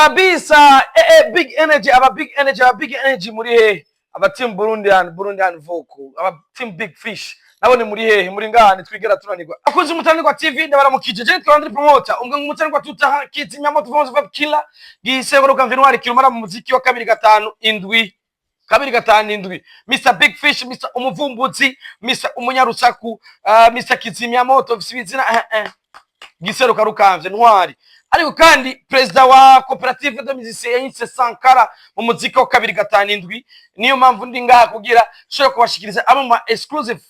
Kabisa, big energy, aba big energy, aba big energy muri hehe? Aba team Burundian, Burundian vocal, aba team Big Fish nabo ni muri hehe? Muri ngaha twigera tunanirwa. Akunze Umutanirwa TV, ndabaramukije. Je nitwa Andri Promoter, umwe mu Mutanirwa tutaha kizimya moto vonze vap killer gisego rukamva kirumara mu muziki wa 257, 257, Mr Big Fish, Mr Umuvumbuzi, Mr Umunyarusaku, Mr Kizimyamoto, mfise ibizina giseruka rukamvye ntwari. Ariko kandi perezida wa koperative de musiciens yayise Sankara mu muziki wa 257. Niyo mpamvu ndi ngaha kugira nshobore kubashikiriza amwe mu ma exclusive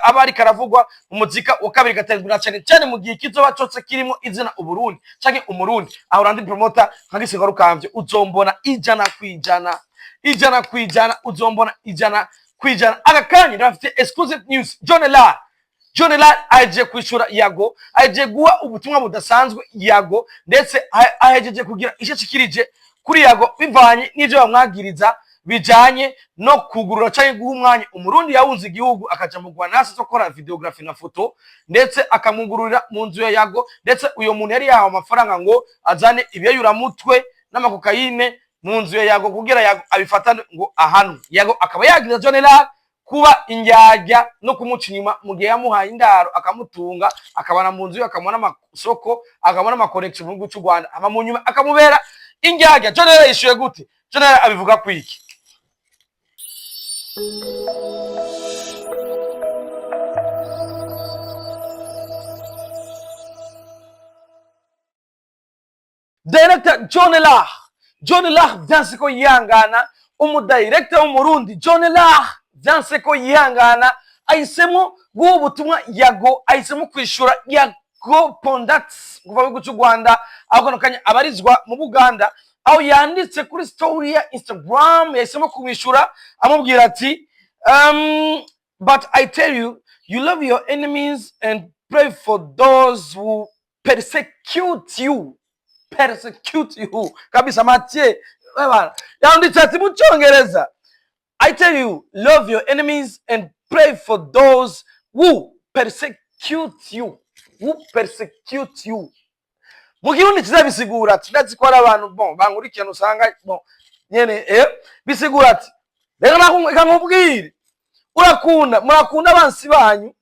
aba ariko aravugwa mu muzika wa 257, na cyane cyane mu gihe kizoba cose kirimo izina Uburundi canke Umurundi. Aho Randi Promoter nka giseruka rukamvye uzombona 100%, 100%, uzombona 100%. Aka kanya ndabafite exclusive news. John La John La aje kwishura Yago, aje guha ubutumwa budasanzwe Yago, ndetse ahejeje kugira icyo ashikirije kuri Yago bivanye n'ivyo bamwagiriza bijanye no kugurura canke guha umwanya Umurundi yahunze igihugu akaja mu Rwanda hasi gukora videography na foto, ndetse akamugururira mu nzu ya Yago. Ndetse uyo muntu yari yahawe amafaranga ngo azane ibiyayuramutwe n'amakokayine mu nzu ya Yago kugira Yago abifatane ngo ahanwe. Yago akaba yagiriza John La kuba indyarya no kumuca inyuma mu gihe yamuhaye indaro, akamutunga, akabana mu nzu ye, akamubona amasoko, akabona ama connection mu gihugu cy'u Rwanda, ama mu nyuma akamubera indyarya. John La yishuye gute? John La abivuga kwiki? Director John La, John La vyanse ko yihangana. Umudirector w'Umurundi John La vyanse ko yihangana, ahisemo guha ubutumwa Yago, ahisemo kwishura Yago Pondat kuva mu gihugu cy'u Rwanda, aho kano kanya abarizwa mu Buganda, aho yanditse kuri story ya Instagram, yahisemo kumwishura amubwira ati: "But I tell you, you love your enemies and pray for those who persecute you." Persecute you kabisa. Mathieu bana yanditse ati mu Cyongereza: "I tell you, love your enemies and pray for those who persecute you." Who persecute you. Mu Kirundi kizabisigura ati, ndazi ko hari abantu bon bankurikirana usanga bon nyene bisigura ati: "Reka reka nkubwire, urakunda, murakunda abansi banyu,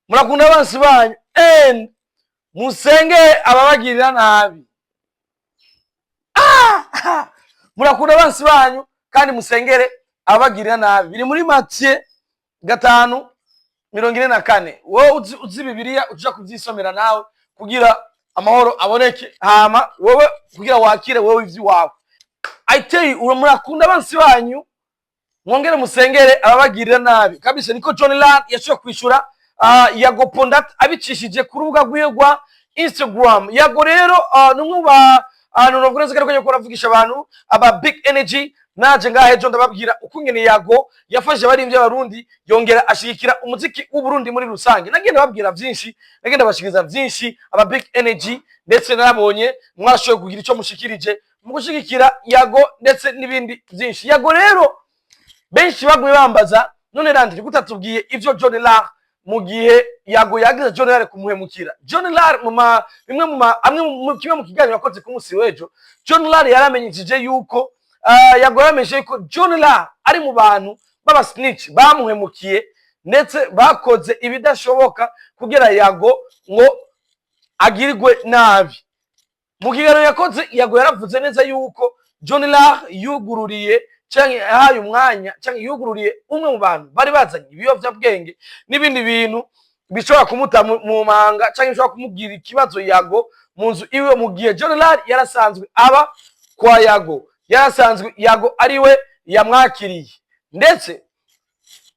murakunda abansi banyu and musenge ababagirira nabi." Ah! Murakunda abansi banyu kandi musengere ababagirira nabi. Biri muri Mathieu 5:44. Wowe uzi Bibiliya, uja kuvyisomera nawe kugira amahoro aboneke, hama wowe kugira wakire wowe ivy'iwawe. I tell you, murakunda abansi banyu mwongere musengere ababagirira nabi. Kabisa niko John Lar yashoboye kwishura Yago Pondat abicishije ku rubuga rwiwe rwa Instagram. Yago rero ni umwe mu bantu novuga neza ko ariko aravugisha abantu aba big energy. Naje ngaha ejo ndababwira uko ingene Yago yafashe abaririmbyi b'Abarundi, yongera ashigikira umuziki w'Uburundi muri rusange. Nagenda babwira vyinshi, nagenda bashikiriza vyinshi aba big energy, ndetse narabonye mwashoboye kugira ico mushikirije mu gushigikira Yago ndetse n'ibindi vyinshi. Yago rero benshi bagumye bambaza: "None Landry, gutatubwiye ivyo John Lar mu gihe Yago yagize John Lar kumuhemukira?" John Lar mu ma bimwe mu ma amwe mu kimwe mu kiganiro yakoze ku munsi w'ejo, John Lar yaramenyesheje yuko Yago yaramenyesheje yuko John Lar ari mu bantu b'aba snitch bamuhemukiye, ndetse bakoze ibidashoboka kugira Yago ngo agirirwe nabi. Mu kiganiro yakoze, Yago yaravuze neza yuko John Lar yugururiye canke yahaye umwanya canke yugururiye umwe mu bantu bari bazanye ibiyovyabwenge n'ibindi bintu bishobora kumuta mu manga canke bishobora kumubwira ikibazo Yago mu nzu iwe, mu gihe John Lar yarasanzwe aba kwa Yago, yarasanzwe Yago ariwe yamwakiriye. Ndetse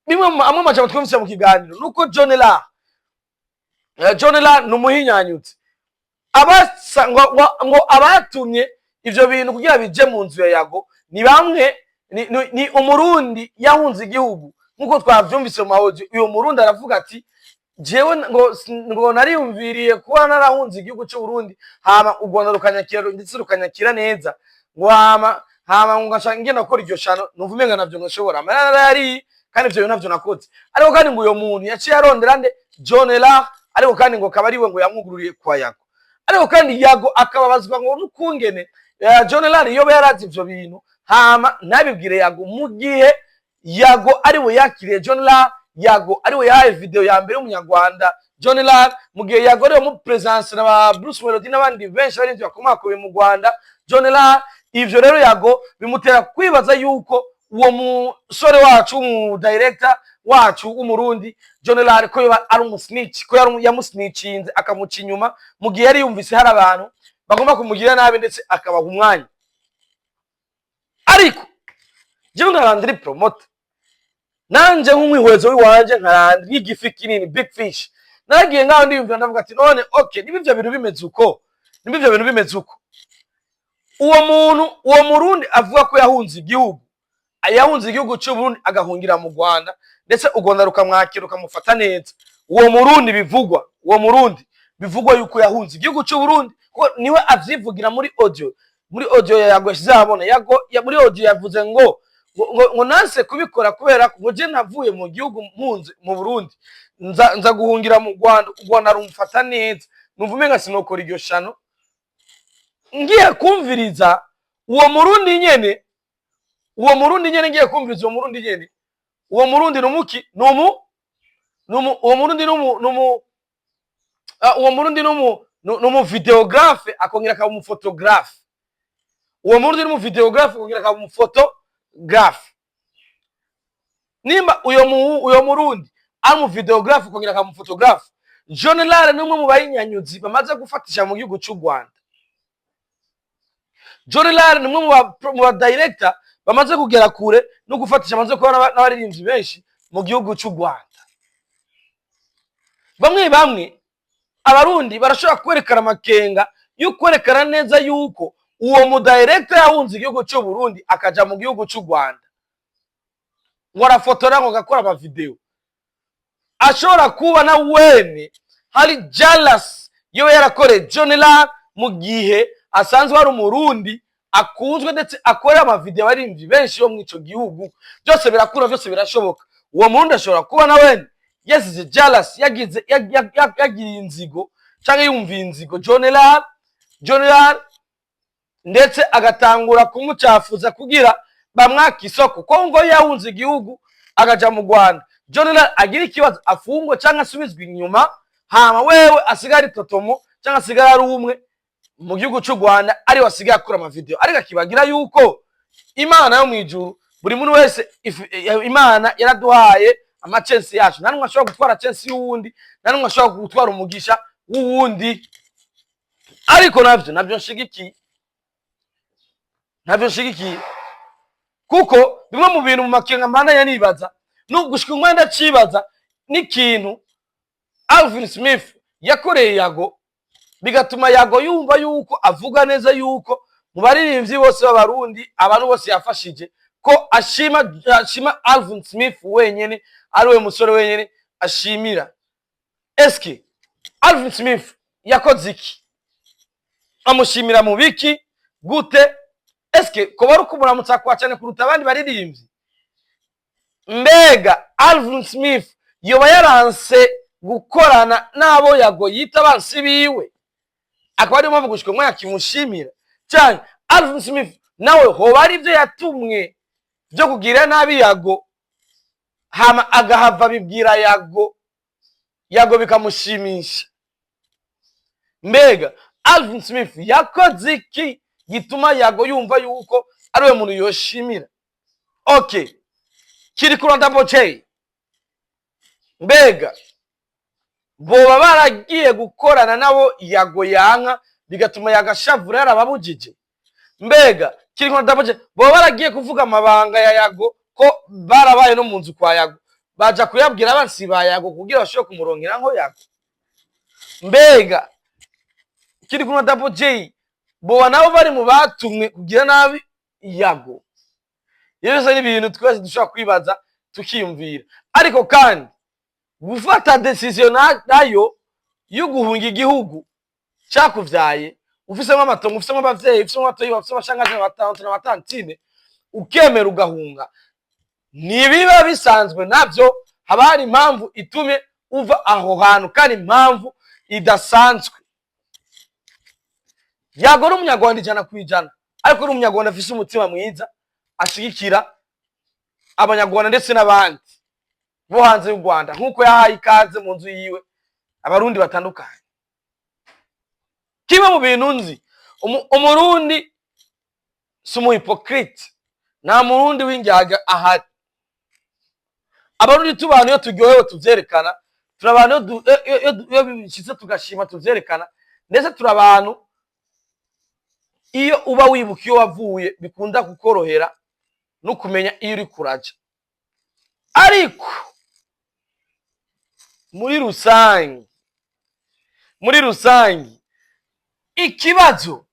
bimwe mu amwe majambo twumvise mu kiganiro nuko John Lar John Lar ni umuhinyanyutsi abasa ngo abatumye ivyo bintu kugira bije mu nzu ya Yago ni bamwe ni Umurundi yahunze igihugu, nkuko twavyumvise mu mahoji. Uyo Murundi aravuga ati: "Jewe ngo nariyumviriye kuba narahunze igihugu cy'u Burundi, hama u Rwanda rukanyakira ndetse rukanyakira neza, ngo hama ngo ngaca ngenda gukora iryo shano, numva umenga navyo ngashobora amara narayariye, kandi ivyo bintu navyo nakoze." Ariko kandi ngo uyo muntu yaciye arondera nde? John Lar. Ariko kandi ngo akaba ariwe ngo yamwugururiye kwa Yago. Ariko kandi Yago akababazwa ngo n'ukungene John Larry yoba yarazi ivyo bintu, hama ntabibwire Yago, mu gihe Yago ari we yakiriye John Larry, Yago ari we yahaye video ya mbere y'umunyarwanda John Larry, mu gihe Yago ari we mu presence na ba Bruce Melody n'abandi benshi baririmbyi bakomakomeye mu Rwanda John Larry. Ivyo rero Yago bimutera kwibaza yuko uwo musore wacu, umu director wacu w'Umurundi John Larry, ko yoba ari umusnitch, ko yari yamusnitchinze akamuca inyuma mu gihe yari yumvise hari abantu bagomba kumugirira nabi, ndetse akabaha umwanya. Ariko jewe nka Landry Promoter, nanje nk'umwihwezo w'iwanje, nka Landry nk'igifi kinini, big fish, naragiye ngaho ndiyumvira, ndavuga ati: "None okay, niba ivyo bintu bimeze uko, niba ivyo bintu bimeze uko, uwo muntu, uwo Murundi avuga ko yahunze igihugu, yahunze igihugu cy'u Burundi agahungira mu Rwanda, ndetse u Rwanda rukamwakira, rukamufata neza, uwo Murundi bivugwa yuko yahunze igihugu cy'u Burundi, kuko niwe avyivugira muri audio ya Yago yashize ahabona. Yago muri audio yavuze ngo nanse kubikora kubera ko ngo je navuye mu gihugu mpunze mu Burundi, nza guhungira mu Rwanda, u Rwanda rumfata neza, numva umenga sinokora iryo shano." Ngiye kumviriza uwo Murundi nyene, uwo Murundi nyene, ngiye kumviriza uwo Murundi nyene, uwo Murundi numuki numu uwo Murundi numu uwo Murundi numu vidéographe, akongera akaba umu photographe. Uwo Murundi numu vidéographe, akongera akaba umu photographe. Nimba uyo Murundi ari umu vidéographe, akongera akaba umu photographe, John Lare ni umwe mu bayinyanyuzi bamaze gufatisha mu gihugu cy'u Rwanda. John Lare ni umwe mu ba director bamaze kugera kure no gufatisha, bamaze kuba n'abaririmbyi benshi mu gihugu cy'u Rwanda. Bamwe bamwe Abarundi barashobora kwerekana amakenga yo kwerekana neza yuko uwo mu director yahunze igihugu cy'u Burundi akaja mu gihugu cy'u Rwanda, ngo arafotora, ngo agakora amavideo, ashobora kuba na wene hari jealous yoba yarakoreye John Lare, mu gihe asanzwe ari Umurundi akunzwe, ndetse akorera amavideo abaririmbyi benshi bo muri ico gihugu. Byose birakura, byose birashoboka. Uwo Murundi ashobora kuba na wene yasize jealous, yagize yagiriye inzigo canke yumviye inzigo John Lare, John Lare, ndetse agatangura kumucafuza kugira bamwaka isoko, ko ngo yahunze igihugu akaja mu Rwanda, John Lare agira ikibazo, afungwe canke asubizwe inyuma, hama wewe asigare ari totomo canke asigare ari umwe mu gihugu cy'u Rwanda, ariwe asigaye akora amavideo. Ariko akibagira yuko Imana yo mu ijuru, buri muntu wese Imana yaraduhaye amachance yacu. Nta numwe ashobora gutwara chance y'uwundi, nta numwe ashobora gutwara umugisha w'uwundi. Ariko navyo nshigikiye, navyo nshigikiye, kuko bimwe mu bintu mu makenga mbandanya nibaza no gushika umwanya ndacibaza n'ikintu Alvin Smith yakoreye Yago, bigatuma Yago yumva yuko avuga neza yuko mu baririmbyi bose b'Abarundi, abantu bose yafashije, ko ashima Alvin Smith wenyene, ari we musore wenyene ashimira. Eske Alvin Smith yakoze iki? Amushimira mu biki? Gute? Eske ko bari kumuramutsa kwa cyane kuruta abandi baririmbyi? Mbega Alvin Smith yoba yaranse gukorana n'abo Yago yita abansi biwe, akaba ariyo mpamvu gushika umwanya kimushimira cyane? Alvin Smith nawe hoba ari ibyo yatumwe byo kugira nabi Yago, hama agahava bibwira Yago, Yago bikamushimisha? Mbega Alvin Smith yakoze iki gituma Yago yumva yuko ari we muntu yoshimira? Okay, kiri kuri Double J, mbega boba baragiye gukorana nabo Yago yanka, bigatuma Yagashavura yarababujije? Mbega kiri kuri Double J boba baragiye kuvuga amabanga ya Yago, ko barabaye no mu nzu kwa Yago, baja kuyabwira abansi ba Yago kugira bashobore kumuronkera nko Yago? Mbega kiri kuri Double J boba nabo bari mu batumwe kugira nabi Yago? Iyo byose ni ibintu twese dushobora kwibaza, tukiyumvira. Ariko kandi gufata décision nayo yo guhunga igihugu cyakuvyaye, ufisemo amatongo, ufisemo abavyeyi, ufisemo abatoyi, ufisemo abashangazi, n'abatante n'abatantine, ukemera ugahunga, ntibiba bisanzwe. Navyo haba hari impamvu itumye uva aho hantu, kandi impamvu idasanzwe. Yago ari Umunyarwanda 100%, ariko ni Umunyarwanda afise umutima mwiza, ashigikira Abanyarwanda ndetse n'abandi bo hanze y'u Rwanda, nk'uko yahaye ikaze mu nzu yiwe Abarundi batandukanye. Kimwe mu bintu nzi, Umurundi si umu hypocrite, nta Murundi w'indyarya ahari. Abarundi tubana, iyo turyohewe tuvyerekana, turi abantu iyo bishitse tugashima tuvyerekana, ndetse turi abantu iyo uba wibuka iyo wavuye bikunda kukorohera no kumenya iyo uri kuraja. Ariko muri rusange, ikibazo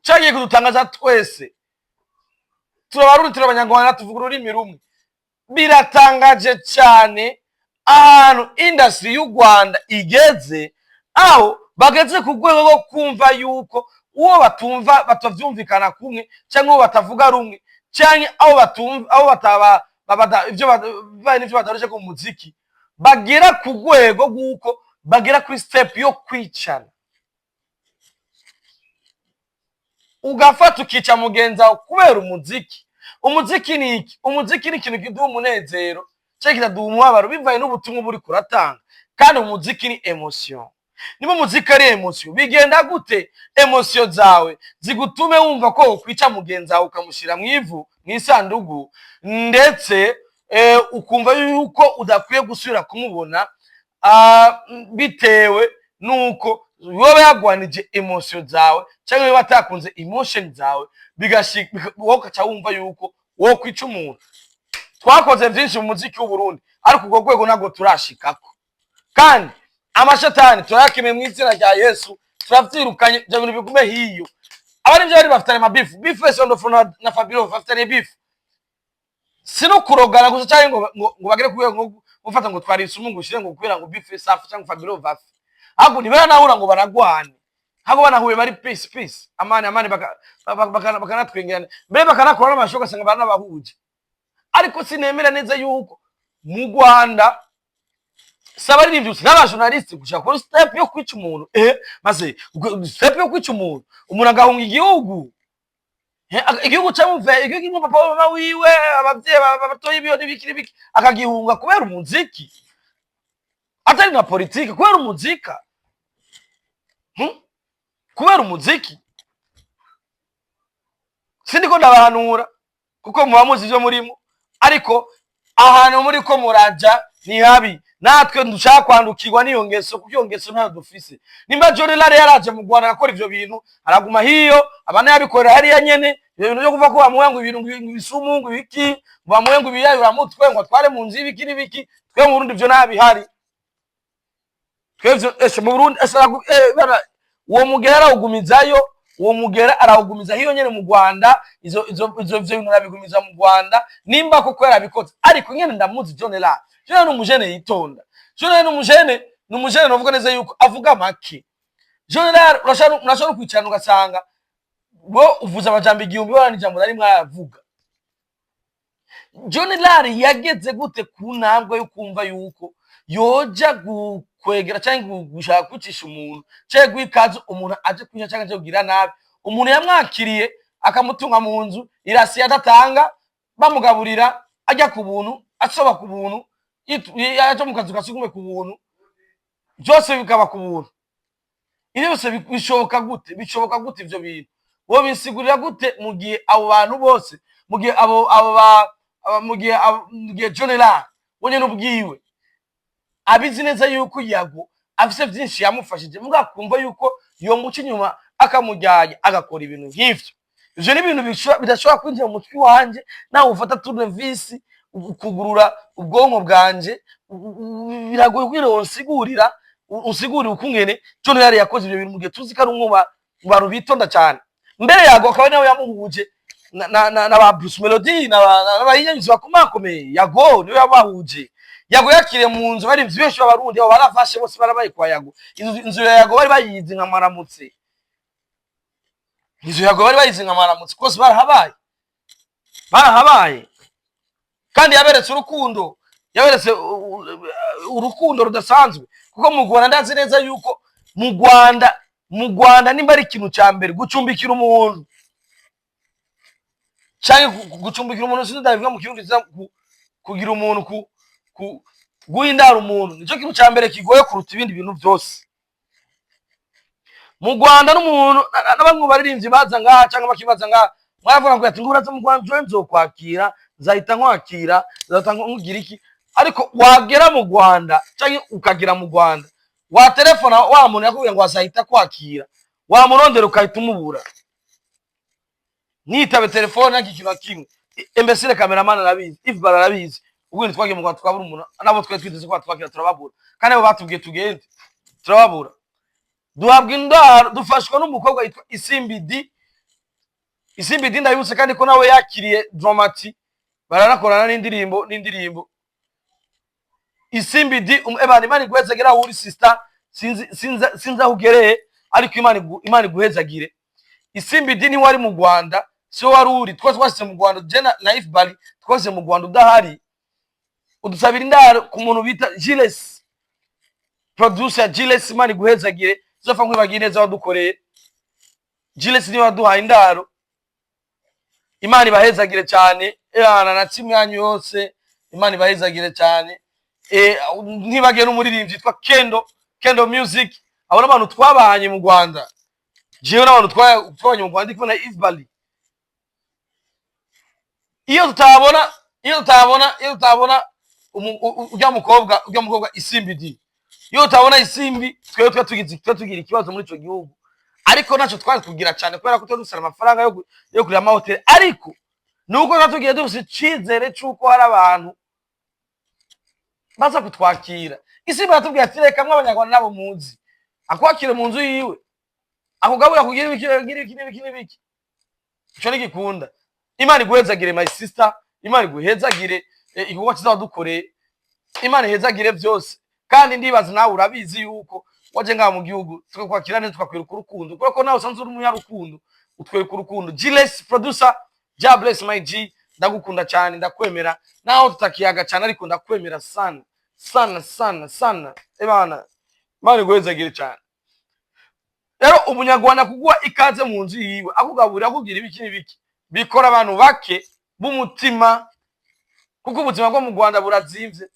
cagiye kudutangaza twese, turi Abarundi, turi Abanyarwanda, tuvuga ururimi rumwe. Biratangaje cyane ahantu industry y'u Rwanda igeze, aho bageze ku rwego rwo kumva yuko uwo batumva, batavyumvikana kumwe, cyangwa uwo batavuga rumwe, cyangwa aho batumva, aho bataba ivyo bibaye n'ivyo bataruje ku muziki, bagera ku rwego rw'uko bagera kuri step yo kwicana, ugafata ukica mugenzi wawe kubera umuziki. Umuziki ni iki? Umuziki ni ikintu kiduha umunezero cyangwa kikaduha umubabaro, bivaye n'ubutumwa buri kuratanga. Kandi umuziki ni émotion. Niba umuziki ari émotion, bigenda gute émotion zawe zigutume wumva ko wokwica mugenzi wawe, ukamushyira mu ivu, mu isandugu, ndetse ukumva yuko udakwiye gusubira kumubona, bitewe nuko yoba yagwanije émotion zawe cyangwa yoba atakunze emotion zawe, bigashika wowe ugaca wumva yuko wokwica umuntu? Twakoze byinshi mu muziki w'Uburundi, ariko urwo rwego ntabwo turashikako. Kandi amashetani turayakemeye mu izina rya Yesu, turavyirukanye, ibyo bintu bigume hiyo. Abari byo bari bafitanye amabifu, B-Face on the phone na Fabio bafitanye beef, si no kurogana gusa cyangwa ngo bagere ku rwego ngo gufata ngo twari isumu, ngo ushire ngo kubera ngo B-Face afe cyangwa Fabio vafe. Ahubwo ntibaranahura ngo baragwane, ahubwo banahuye bari peace peace, amani amani, bakanatwengerana, mbere bakanakora n'amashoka, ugasanga baranabahuje. Ariko sinemera neza yuko mu Rwanda si abaririmbyi gusa, n'abajournaliste, gushaka kuri step yo kwica umuntu, maze step yo kwica umuntu, umuntu agahunga igihugu, igihugu camuve, igihugu kirimo papa, mama wiwe, abavyeyi, batoyi biwe n'ibiki n'ibiki, akagihunga kubera umuziki, atari na politiki, kubera umuzika, Kubera umuziki. Sindiko ndabahanura kuko muba muzi ivyo murimo, ariko ahantu muri ko muraja ni habi. Natwe dushaka kwandukirwa n'iyo ngeso, kuko iyo ngeso ntayo dufise. Nimba John Lare yaraje mu Rwanda agakora ivyo bintu, araguma hiyo, abana yabikorera hariya nyene. Ivyo bintu vyo kuva ko bamuhe ngo ibintu, ngo ibisumu, ngo ibiki, ngo bamuhe ngo ibiyayuramutwe, ngo atware mu nzu y'ibiki n'ibiki, twe mu Burundi ivyo ntabihari. Twebwe ese mu Burundi ese uwo mugera arawugumizayo, uwo mugera arawugumiza hiyo nyene mu Rwanda. Izo ivyo bintu arabigumiza mu Rwanda nimba koko yarabikoze. Ariko nyene ndamuzi John Lare. John Lare ni umujene yitonda. John Lare ni umujene novuga neza yuko avuga make. John Lare urashobora kwicarana ugasanga wo uvuze amajambo 1000, wala n'ijambo na rimwe aravuga. John Lare yageze gute ku ntambwe yo kumva yuko yoja kwegera cyangwa gushaka kwicisha umuntu, cyangwa guha ikaze umuntu aje kwica cyangwa aje kugira nabi umuntu yamwakiriye, akamutunga mu nzu, irasi adatanga, bamugaburira, ajya ku buntu, asoba ku buntu, aja mu kazu kasugume ku buntu, byose bikaba ku buntu? Ibyo byose bishoboka gute? Bishoboka gute ivyo bintu? Wo bisigurira gute mu gihe abo bantu bose, mu gihe abo abo ba aba- mu gihe abo- mu gihe John Lare we nyene ubwiwe abizi neza yuko Yago afise vyinshi yamufashije, muga kumva yuko yomuca inyuma, akamujyanya, agakora ibintu nk'ivyo? Ivyo ni ibintu bidashobora kwinjira mu mutwe wanje. Nawe ufata tournevis ukugurura ubwonko bwanje, biragoye kugira ngo unsigurire ukungene John Lare yakoze ivyo bintu, mu gihe tuzi ko ari umwe mu bantu bitonda cyane. Mbere Yago akaba ari nawe yamuhuje na ba Bruce Melody n'abahinyanyuzi bakomakomeye. Yago niwe yabahuje. Yago yakiriye mu nzu bari benshi b'Abarundi, abo barafashe bose barabaye kwa Yago. Inzu ya Yago bari bayizi nka maramutse. Inzu ya Yago bari bayizi nka maramutse kose, barahabaye, barahabaye. Kandi yaberetse urukundo, yaberetse urukundo rudasanzwe, kuko mu Rwanda ndazi neza yuko mu Rwanda Mu Rwanda, nimba ari ikintu cya mbere gucumbikira umuntu canke gucumbikira umuntu, sinzi ndabivuga mu Kirundi, kugira umuntu ku guha indaro umuntu, nico kintu cya mbere kigoye kuruta ibindi bintu byose mu Rwanda. N'umuntu na bamwe mu baririmbyi baza ngaha cyangwa bakibaza ngaha, mwaravuga ngo ati ngo uraza mu Rwanda, jewe nzokwakira, nzahita nkwakira, nzahita nkugira iki, ariko wagera mu Rwanda cyangwa ukagera mu Rwanda, watelefona wa muntu yakubwiye ngo azahita kwakira, wamurondera ukahita umubura, nitabe telefone nta kintu na kimwe. Imbesire cameraman arabizi, Ifbar arabizi. Ubundi twagiye mu Rwanda twabura umuntu, nabo twari twiteze ko batwakira turababura, kandi abo batubwiye tugende turababura. Duhabwa indaro, dufashwa n'umukobwa yitwa Isimbi D. Isimbi D, ndabibutse kandi ko nawe yakiriye Dramati, baranakorana n'indirimbo. Isimbi D, ebana, Imana iguhezagire aho uri, sister. Sinzi aho ugereye, ariko Imana iguhezagire. Isimbi D, niwe wari mu Rwanda, siwe wari uri, twese twashyize mu Rwanda, je na Ifbali twese mu Rwanda udahari, udusabira indaro ku muntu bita Giles, producer Giles. Imana iguhezagire, zopfa nkwibagiye neza wadukoreye. Giles niwe waduhaye indaro. Imana ibahezagire cyane, ebana na timu yanyu yose, Imana ibahezagire cyane. Ntibagiye n'umuririmbyi yitwa Kendo, Kendo Music. Abo n'abantu twabanye mu Rwanda, jewe n'abantu twabanye mu Rwanda ndi kumwe na Ifbali. Iyo tutabona urya mukobwa Isimbi D, iyo tutabona Isimbi, twebwe tuba tugira ikibazo muri ico gihugu. Ariko naco twari kugira cyane kubera ko tuba dufise amafaranga yo kurira amahoteli, ariko nuko tuba tugiye dufise icizere c'uko hari abantu baza kutwakira. Isimbi aratubwira ati: "Reka mwe Abanyarwanda nabo muzi, akwakire mu nzu yiwe, akugaburira, kugira ibiki, kugira ibiki n'ibiki n'ibiki." Ico nigikunda. Imana iguhezagire, my sister, Imana iguhezagire. Igikorwa kiza wadukoreye, Imana ihezagire byose. Kandi ndibaza nawe urabizi yuko waje ngaha mu gihugu tukakwakira neza, tukakwereka urukundo, kubera ko nawe usanzwe uri umunyarukundo, utwereka urukundo. Giles producer, Jah bless, my G, ndagukunda cyane, ndakwemera, naho tutakiyaga cyane, ariko ndakwemera sana sana sana sana. Ebana, Imana iguhezagire cyane. Rero Umunyarwanda kuguha ikaze mu nzu yiwe, akugaburira, akubwira ibiki n'ibiki, bikora abantu bake b'umutima, kuko ubuzima bwo mu Rwanda burazimvye.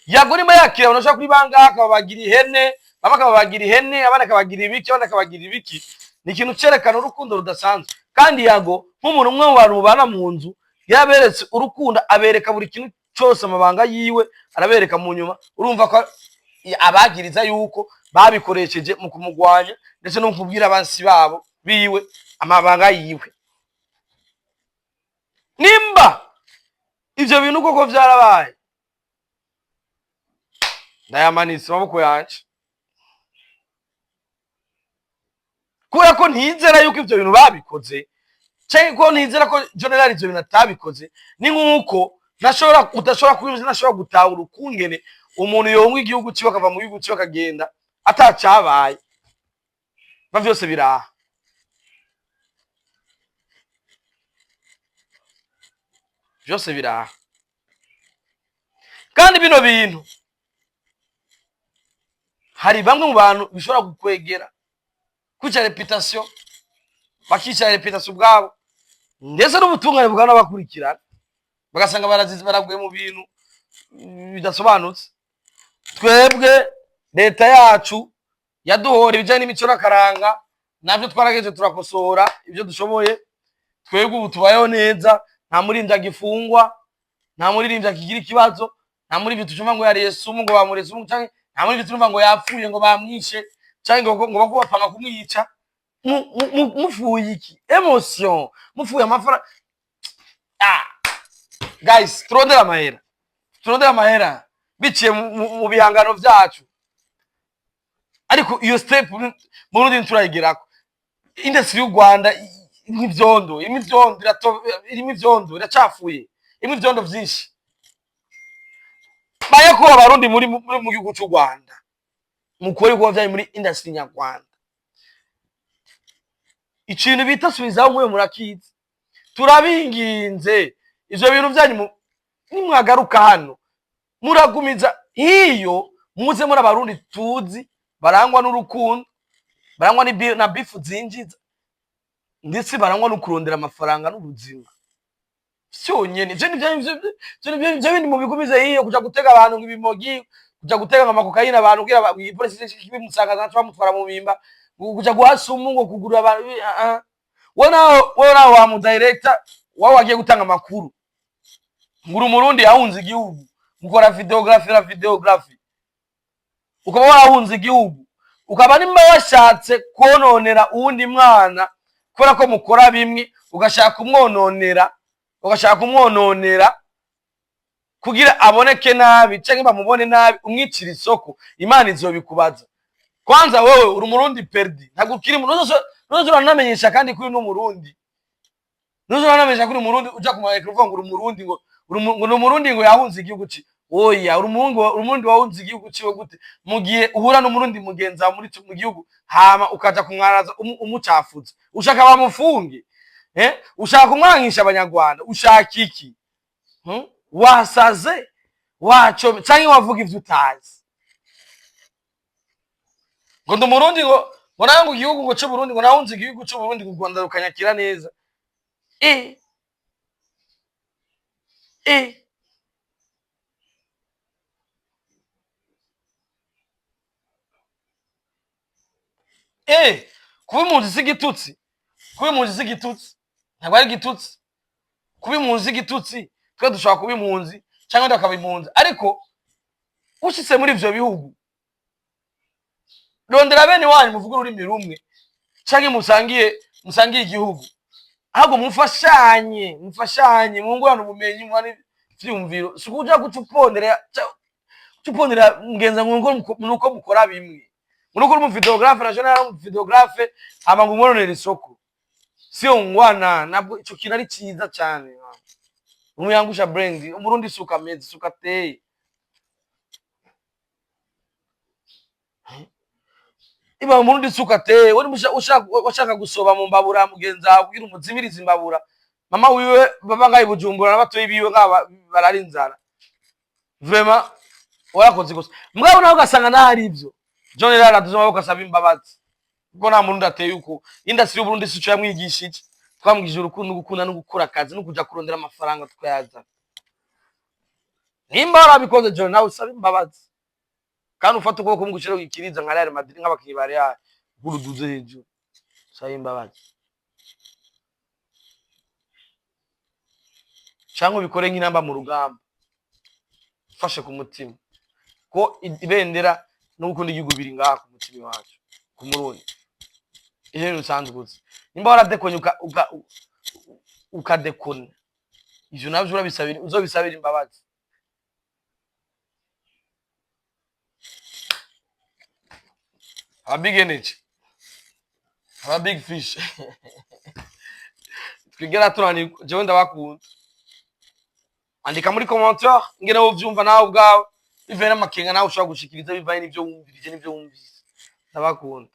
Yago nima yakira abantu bashaka kuri bangahe, akababagira ihene, bamwe akababagira ihene, abandi akabagira ibiki, abandi akabagira ibiki, ni ikintu cerekana urukundo rudasanzwe. Kandi Yago nk'umuntu umwe mu bantu mubana mu nzu, yaberetse urukundo, abereka buri kintu cyose, amabanga yiwe arabereka. Mu nyuma urumva ko abagiriza yuko babikoresheje mu kumugwanya, ndetse no kubwira abansi babo biwe amabanga yiwe. Nimba ivyo bintu koko vyarabaye, ndayamanitse amaboko yanje, kubera ko ntizera yuko ivyo bintu babikoze, canke ko ntizera ko General ivyo bintu atabikoze. Ni nk'uko ntashobora, udashobora kubibuza, ntashobora gutahura ukungene umuntu yonga igihugu ciwe, akava mu gihugu ciwe akagenda atacabaye, va vyose biraha. Vyose biraha. Kandi bino bintu hari bamwe mu bantu bishobora kukwegera, kwica réputation, bakica réputation ubwabo, ndetse n'ubutungane bwanabakurikirana, bagasanga barazize, baraguye mu bintu bidasobanutse. Twebwe leta yacu yaduhora ibijyanye n'imico n'akaranga, nabyo twarageje, turakosora ibyo dushoboye. Twebwe ubu tubayeho neza, nta muririmbyi agifungwa, nta muririmbyi akigira ikibazo, nta muririmbyi tucumva ngo yariye sumu ngo bamuriye sumu, canke nta muririmbyi turumva ngo yapfuye ngo bamwishe, canke ngo bako bapanga kumwica. Mufuye iki? Émotion, mufuye amafaranga. Ah guys, turondera amahera, turondera amahera biciye mu bihangano vyacu, ariko iyo step mu Burundi ntiturayigerako. Industry y'u Rwanda nk'ivyondo, irimo ivyondo, irimo ivyondo, iracafuye, irimo ivyondo vyinshi. Baye ko Abarundi muri mu gihugu cy'u Rwanda mukore ibikorwa vyanyu muri industry nyarwanda. Ikintu bita subizaho mwe murakizi. Turabinginze, ivyo bintu vyanyu nimwagaruka hano muragumiza hiyo. Muze muri Abarundi tuzi barangwa n'urukundo, barangwa na beef zinjiza, ndetse barangwa no kurondera amafaranga n'ubuzima vyonyene. Ivyo nivyo, ivyo bindi mubigumize hiyo, kuja gutega abantu ngo ibimogi, kuja gutega ngo amakokayine abantu kugira igipolisi kibimusanga naco bamutwara mu bimba, kuja guha sumu ngo kugurira abantu. Ah, ah. Wewe nawe wa mu director wawe wagiye gutanga amakuru ngo uri Umurundi yahunze igihugu, mukora videography na videography, ukaba warahunze igihugu, ukaba nimba washatse kononera uwundi mwana kubera ko mukora bimwe, ugashaka kumwononera kugira aboneke nabi canke bamubone nabi, umwicira isoko, Imana izobikubaza. Kwanza wewe uri Umurundi perdu, ntabwo ukiri, nuzo uranamenyesha kandi kuri n'Umurundi, nuzo uranamenyesha kuri Umurundi, uja ku microphone ngo uri Umurundi, ngo ngo ni Umurundi ngo yahunze igihugu ci. Oya, uri Umurundi, uri Umurundi wahunze igihugu ciwe gute, mu gihe uhura n'Umurundi mugenzi wawe muri mu gihugu, hama ukaja kumwaraza, umucafuza, ushaka bamufunge, eh? Ushaka kumwangisha Abanyarwanda, ushaka iki? Wasaze, wacome, canke wavuga ivyo utazi ngo ndi Umurundi, ngo nawe ngo igihugu ngo c'Uburundi, ngo nahunze igihugu c'Uburundi, ngo u Rwanda rukanyakira neza. Kuba impunzi si igitutsi, kuba impunzi si igitutsi, ntabwo ari igitutsi kuba impunzi. Si igitutsi, twe dushobora kuba impunzi cyangwa tukaba impunzi, ariko ushitse muri ivyo bihugu, rondera bene wanyu muvuge ururimi rumwe canke musangiye igihugu, ahubwo mufashanye, mwungurane ubumenyi, muhane ivyiyumviro. Si ukuja guca upondera mugenza ngo nuko mukora bimwe, ngo nuko uri umuvideographe na jewe nari umuvideographe, hama ngo umwononere isoko. Sio ngwana, ntabwo ico kintu ari ciza cane. Umuyangusha brand Umurundi, suka ameze, suka ateye. Iba Umurundi suka ateye. Wari washaka gusoba mu mbabura mugenzi wawe kugira umuzimirize imbabura, mama wiwe baba ngaho i Bujumbura n'abatoyi biwe ngaho barara inzara. Vraiment warakoze gusa, mugabo nawe ugasanga naho ari ivyo. John rero araduze amaboko asaba imbabazi, kuko nta Murundi ateye uko. Industry y'Uburundi sico yamwigishije. Twamwigishije urukundo, gukunda no gukora akazi no kuja kurondera amafaranga tukayazana. Nimba warabikoze, John, nawe usaba imbabazi, kandi ufate ukuboko kumwe gushira ikiriza nka Real Madrid, nk'abakinyi ba Real, guruduze hejuru, usaba imbabazi, canke ubikore nk'inamba mu rugamba, ufashe ku mutima ko ibendera no gukunda igihugu biri ngaha ku mutima iwacu ku Murundi. Ivyo bintu usanzwe uzi, nimba waradekonye ukadekona, ivyo navyo urabisabira, uzobisabira imbabazi. Aba big energy, aba big fish, twigera tunanirwa. Jewe ndabakunda. Andika muri commentaire ingene wovyumva nawe ubwawe, bivanye n'amakenga nawe ushobora gushikiriza, bivanye n'ivyo wumvirije n'ivyo wumvise. Ndabakunda.